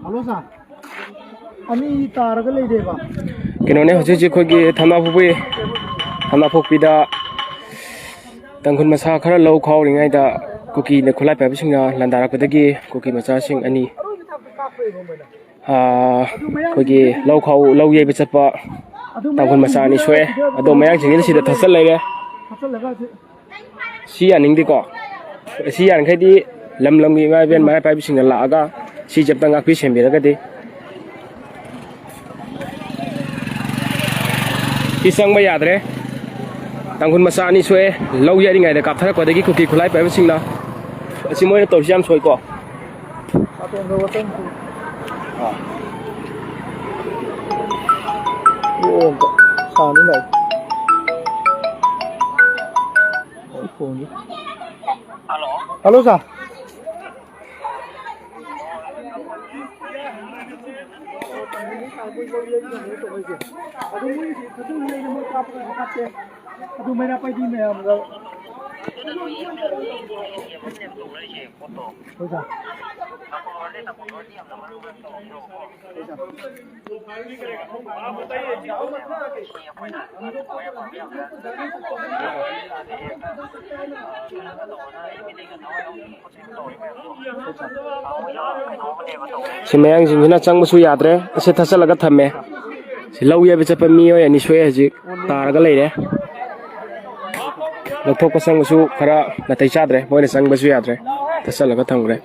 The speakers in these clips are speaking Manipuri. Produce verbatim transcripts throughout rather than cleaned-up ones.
ꯍꯜꯂꯣ ꯁꯥꯔ, ꯑꯅꯤ ꯇꯥꯔꯒ ꯂꯩꯔꯦꯕ꯫ ꯀꯩꯅꯣꯅꯦ, ꯍꯧꯖꯤꯛ ꯍꯧꯖꯤꯛ ꯑꯩꯈꯣꯏꯒꯤ ꯊꯝꯅꯥ ꯐꯨꯕꯤ, ꯊꯝꯅꯥ ꯐꯨꯛꯄꯤꯗ ꯇꯥꯡꯈꯨꯜ ꯃꯆꯥ ꯈꯔ ꯂꯧ ꯈꯥꯎꯔꯤꯉꯩꯗ ꯀꯨꯀꯤꯅ, ꯈꯨꯠꯂꯥꯏ ꯄꯥꯏꯕꯁꯤꯡꯅ ꯂꯥꯟꯗꯥꯔꯛꯄꯗꯒꯤ ꯀꯨꯀꯤ ꯃꯆꯥꯁꯤꯡ ꯑꯅꯤ, ꯑꯥ, ꯑꯩꯈꯣꯏꯒꯤ ꯂꯧ ꯈꯥꯎ-, ꯂꯧ ꯌꯩꯕ ꯆꯠꯄ ꯇꯥꯡꯈꯨꯜ ꯃꯆꯥ ꯑꯅꯤ ꯁꯣꯛꯑꯦ꯫ ꯑꯗꯣ ꯃꯌꯥꯡꯁꯤꯡꯁꯤꯅ ꯁꯤꯗ ꯊꯠꯆꯜ ꯂꯩꯔꯦ꯫ ꯁꯤ ꯌꯥꯅꯤꯡꯗꯦꯀꯣ꯫ ꯁꯤ ꯌꯥꯔꯤꯈꯩꯗꯤ ꯂꯝ ꯂꯝꯒꯤ ꯏꯃꯥ ꯏꯕꯦꯟ ꯃꯔꯥꯏ ꯄꯥꯏꯕꯤꯁꯤꯡꯅ ꯂꯥꯛꯑꯒ ꯁꯤꯁꯦ ꯑꯝꯇ ꯉꯥꯛꯄꯤ ꯁꯦꯟꯕꯤꯔꯒꯗꯤ꯫ ꯁꯤ ꯆꯪꯕ ꯌꯥꯗ꯭ꯔꯦ꯫ ꯇꯥꯡꯈꯨꯜ ꯃꯆꯥ ꯑꯅꯤ ꯁꯣꯛꯑꯦ꯫ ꯂꯧ ꯌꯩꯔꯤꯉꯩꯗ ꯀꯥꯞꯊꯔꯛꯄꯗꯒꯤ ꯀꯨꯀꯤ ꯈꯨꯠꯂꯥꯏ ꯄꯥꯏꯕꯁꯤꯡꯅ꯫ ꯑꯁꯤ ꯃꯣꯏꯅ ꯇꯧꯔꯤꯁꯤ ꯌꯥꯝ ꯁꯣꯏꯀꯣ꯫ ꯑꯥ꯫ ꯍꯜꯂꯣ꯫ ꯍꯜꯂꯣ, ꯁꯥꯔ꯫ ꯑꯗꯨ ꯃꯣꯏ ꯀꯥꯞꯄꯒ ꯍꯥꯞꯄꯦ꯫ ꯑꯗꯨ ꯃꯩꯔꯥ ꯄꯥꯏꯕꯤ ꯃꯌꯥꯝꯒ꯫ ꯍꯣꯏ, ꯁꯥꯔ꯫ ꯁꯤ ꯃꯌꯥꯡꯁꯤꯡꯁꯤꯅ ꯆꯪꯕꯁꯨ ꯌꯥꯗ꯭ꯔꯦ, ꯑꯁꯤ ꯊꯠꯆꯜꯂꯒ ꯊꯝꯃꯦ꯫ ꯁꯤ ꯂꯧ ꯌꯩꯕ ꯆꯠꯄ ꯃꯤꯑꯣꯏ ꯑꯅꯤ ꯁꯣꯛꯑꯦ, ꯍꯧꯖꯤꯛ ꯇꯥꯔꯒ ꯂꯩꯔꯦ꯫ ꯂꯧꯊꯣꯛꯄ ꯆꯪꯕꯁꯨ ꯈꯔ ꯅꯥꯇꯩ ꯆꯥꯗ꯭ꯔꯦ, ꯃꯣꯏꯅ ꯆꯪꯕꯁꯨ ꯌꯥꯗ꯭ꯔꯦ, ꯊꯠꯆꯜꯂꯒ ꯊꯝꯈ꯭ꯔꯦ꯫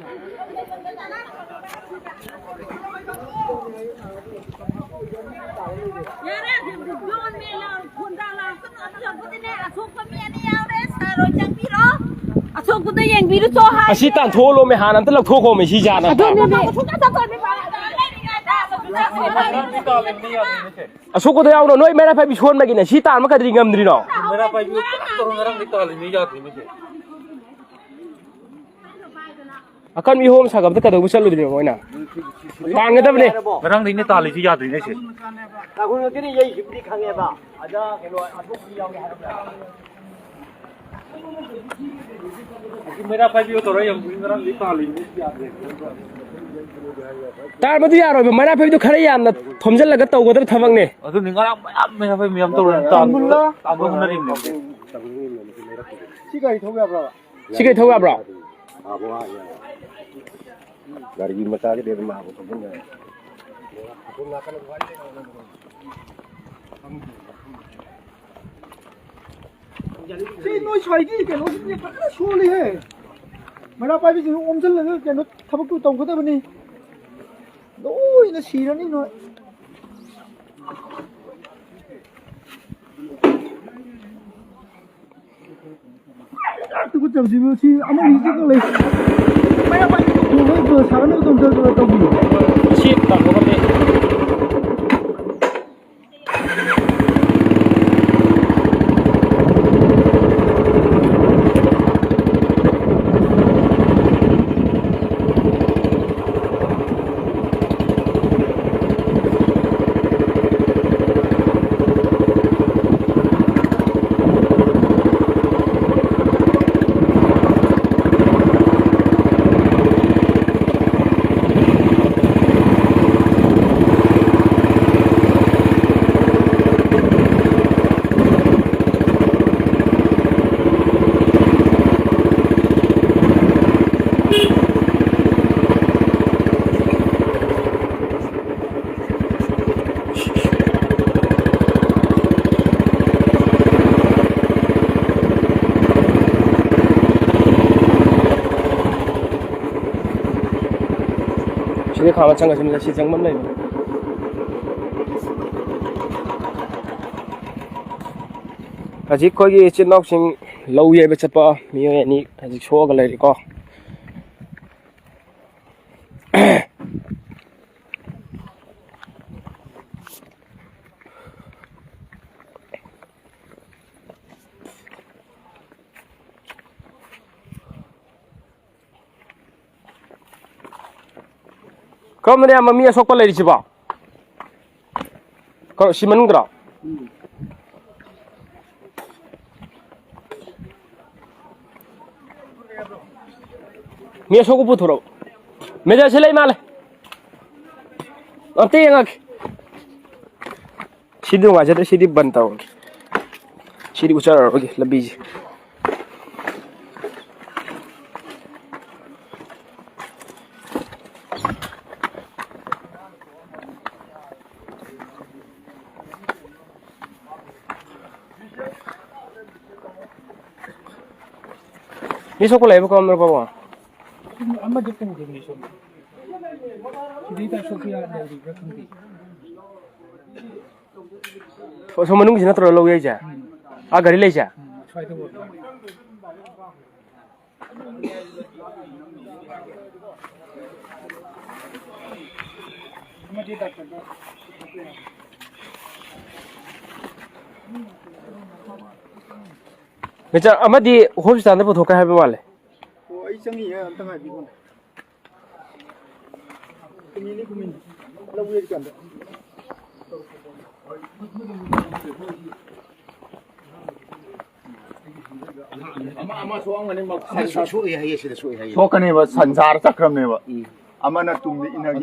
ꯌꯥꯔꯦ, ꯑꯗꯨꯝ ꯌꯣꯟꯃꯦ, ꯂꯥꯎ, ꯈꯣꯟꯗꯥ ꯂꯥꯎ, ꯑꯁꯣꯛꯄꯗꯅꯦ, ꯑꯁꯣꯛꯄ ꯃꯤ ꯑꯅꯤ ꯌꯥꯎꯔꯦ, ꯁꯥꯔ ꯍꯣꯏ ꯆꯪꯕꯤꯔꯣ꯫ ꯑꯁꯣꯛꯄꯗ ꯌꯦꯡꯕꯤꯔꯨꯆꯣ ꯍꯥꯏ꯫ ꯑꯁꯤ ꯇꯥꯟꯊꯣꯛꯍꯜꯂꯣꯃꯦ, ꯍꯥꯟꯅ ꯑꯝꯇ ꯂꯧꯊꯣꯛꯈꯣꯃꯦ ꯁꯤ ꯌꯥꯅꯕ꯫ ꯑꯗꯨꯅꯦꯃꯦ꯫ ꯑꯁꯣꯛꯄꯗ ꯌꯥꯎꯅꯣ, ꯅꯣꯏ ꯃꯩꯔꯥ ꯄꯥꯏꯕꯤ ꯁꯣꯟꯕꯒꯤꯅꯦ, ꯁꯤ ꯇꯥꯟꯕ ꯀꯔꯤ ꯉꯝꯗ꯭ꯔꯤꯅꯣ? ꯃꯩꯔꯥ ꯄꯥꯏꯕꯤ ꯇꯧꯔ ꯉꯔꯥꯡꯗꯩ ꯇꯥꯜꯂꯤꯅꯦ, ꯌꯥꯗ꯭ꯔꯤꯅꯦ ꯁꯦ꯫ ꯑꯀꯟꯕꯤ ꯍꯣꯝ ꯁꯥꯒꯠꯄꯗ ꯀꯩꯗꯧꯕ ꯆꯠꯂꯨꯗ꯭ꯔꯤꯅꯣ ꯃꯣꯏꯅ? ꯄꯥꯟꯒꯗꯕꯅꯦ꯫ ꯉꯔꯥꯡꯗꯩꯅꯦ ꯇꯥꯜꯂꯤꯁꯤ ꯌꯥꯗ꯭ꯔꯤꯅꯦ ꯁꯦ꯫ ꯇꯥꯡꯈꯨꯜ ꯉꯥꯛꯇꯅꯦ ꯌꯩꯁꯤꯕꯨꯗꯤ ꯈꯪꯉꯦꯕ꯫ ꯑꯗ ꯀꯩꯅꯣ ꯑꯇꯣꯞꯄꯗꯤ ꯌꯥꯎꯒꯦ ꯍꯥꯏꯔꯝꯕ꯭ꯔꯥ? ꯃꯩꯔꯥ ꯄꯥꯏꯕꯤꯌꯨ ꯇꯧꯔ ꯌꯥꯝ ꯀꯨꯏ ꯉꯔꯥꯡꯗꯤ ꯇꯥꯜꯂꯤꯅꯤ, ꯌꯥꯗ꯭ꯔꯦ꯫ ꯇꯥꯟꯕꯗꯨ ꯌꯥꯔꯣꯏꯕ, ꯃꯩꯔꯥ ꯄꯥꯏꯕꯤꯗꯨ ꯈꯔ ꯌꯥꯝꯅ ꯊꯣꯝꯖꯤꯜꯂꯒ ꯇꯧꯒꯗꯕ ꯊꯕꯛꯅꯦ꯫ ꯑꯗꯨꯅꯤ ꯉꯔꯥꯡ ꯃꯌꯥꯝ ꯃꯩꯔꯥ ꯄꯥꯏꯕꯤ ꯃꯌꯥꯝ ꯇꯧꯔ ꯇꯥꯟꯕ, ꯇꯥꯟꯕ ꯍꯣꯠꯅꯔꯤꯕꯅꯦ꯫ ꯁꯤ ꯒꯥꯔꯤ ꯊꯧ ꯌꯥꯕ꯭ꯔꯥ? ꯁꯤ ꯒꯥꯔꯤ ꯊꯧ ꯌꯥꯕ꯭ꯔꯣ? ꯒꯥꯔꯤ ꯃꯆꯥꯒꯤꯗꯤ ꯑꯗꯨꯝ ꯂꯥꯛꯄ ꯈꯣꯠꯄ ꯌꯥꯏ꯫ ꯁꯤ ꯅꯣꯏ ꯁ꯭ꯋꯥꯏꯒꯤ ꯀꯩꯅꯣꯁꯤꯡꯁꯦ ꯐꯖꯅ ꯁꯣꯜꯂꯤꯍꯦ꯫ ꯃꯩꯔꯥ ꯄꯥꯏꯕꯤꯁꯤꯡ ꯑꯣꯝꯁꯤꯜꯂꯒ ꯀꯩꯅꯣ ꯊꯕꯛꯇꯨ ꯇꯧꯒꯗꯕꯅꯤ꯫ ꯂꯣꯏꯅ ꯁꯤꯔꯅꯤ ꯅꯣꯏ꯫ ꯇꯨꯀꯠꯆꯕꯁꯤꯕꯨ ꯁꯤ ꯑꯃꯅꯤ ꯆꯠꯂ ꯂꯩ꯫ ꯃꯩꯔꯥ ꯄꯥꯏꯕꯤꯗꯨ ꯈꯣꯡꯉꯒ ꯒ꯭ꯂꯣ ꯁꯥꯒꯠꯅꯕ ꯇꯧꯖ-, ꯇꯧꯕꯤꯌꯨ꯫ ꯁꯤ ꯇꯥꯟꯊꯣꯛꯍꯜꯂꯦ꯫ ꯁꯤꯗ ꯈꯥꯝꯃ ꯆꯪꯉꯁꯤ, ꯁꯤ ꯆꯪꯐꯝ ꯂꯩꯕꯅꯦ꯫ ꯍꯧꯖꯤꯛ ꯑꯩꯈꯣꯏꯒꯤ ꯏꯆꯤꯟ ꯏꯅꯥꯎꯁꯤꯡ ꯂꯧ ꯌꯩꯕ ꯆꯠꯄ ꯃꯤꯑꯣꯏ ꯑꯅꯤ ꯍꯧꯖꯤꯛ ꯁꯣꯛꯑꯒ ꯂꯩꯔꯤꯀꯣ꯫ ꯀꯔꯝꯕꯅ ꯌꯥꯝꯕ ꯃꯤ ꯑꯁꯣꯛꯄ ꯂꯩꯔꯤꯁꯤꯕꯣ? ꯀ-, ꯁꯤ ꯃꯅꯨꯡꯗꯔꯣ? ꯃꯤ ꯑꯁꯣꯛꯄ ꯄꯨꯊꯣꯔꯛꯑꯣ꯫ ꯃꯦꯖꯔ ꯁꯤ ꯂꯩ ꯃꯥꯜꯂꯦ꯫ ꯑꯝꯇ ꯌꯦꯡꯉꯛꯀꯦ꯫ ꯁꯤꯗꯤ ꯅꯨꯡꯉꯥꯏꯖꯗ꯭ꯔꯦ, ꯁꯤꯗꯤ ꯕꯟ ꯇꯧꯔꯒꯦ꯫ ꯁꯤꯗꯤ ꯎꯠꯆꯔꯔꯣꯏꯒꯦ ꯂꯝꯕꯤꯁꯦ꯫ ꯃꯤ ꯁꯣꯛꯄ ꯂꯩꯕ ꯀꯝꯕ꯭ꯔꯣ ꯄꯥꯕꯨꯡ? ꯑꯃꯗꯤ ꯄꯨꯈꯤꯕꯅꯤ ꯁꯣꯝꯗ꯫ ꯁꯤꯗꯩꯗ ꯑꯁꯣꯛꯄ ꯌꯥ-, ꯂꯩꯔꯤꯕ꯭ꯔꯥ ꯈꯪꯗꯦ꯫ ꯑꯁꯣꯝ ꯃꯅꯨꯡꯒꯤꯁꯤ ꯅꯠꯇ꯭ꯔꯣ ꯂꯧ ꯌꯩꯁꯦ? ꯎꯝ꯫ ꯑꯥ, ꯒꯥꯔꯤ ꯂꯩꯁꯦ? ꯎꯝ, ꯁ꯭ꯋꯥꯏꯗ ꯑꯣꯏꯕ ꯃꯥꯜꯂꯦ꯫ ꯃꯦꯆꯥ ꯑꯃꯗꯤ ꯍꯣꯁꯄꯤꯇꯥꯜꯗ ꯄꯨꯊꯣꯛꯈ꯭ꯔꯦ ꯍꯥꯏꯕ ꯃꯥꯜꯂꯦ꯫ ꯑꯣ, ꯑꯩ ꯆꯪꯉꯤꯌꯦ, ꯑꯝꯇ ꯉꯥꯏꯕꯤꯈꯣꯅꯦ꯫ ꯀꯨꯝꯃꯤꯅꯤ, ꯀꯨꯝꯃꯤꯅꯤ꯫ ꯂꯧ ꯌꯩꯔꯤꯀꯥꯟꯗ꯫ ꯑꯃ, ꯑꯃ ꯁꯣꯛꯑꯝꯒꯅꯤ, ꯃ-, ꯁꯤ ꯁꯣꯛꯏ ꯍꯥꯏꯌꯦ, ꯁꯤꯗ ꯁꯣꯛꯏ ꯍꯥꯏꯌꯦ꯫ ꯁꯣꯛꯀꯅꯦꯕ, ꯁꯟꯖꯥꯔ ꯆꯠꯈ꯭ꯔꯕꯅꯦꯕ꯫ ꯎꯝ꯫ ꯑꯃꯅ ꯇꯨꯡꯗ ꯏꯟꯅꯈꯤ꯫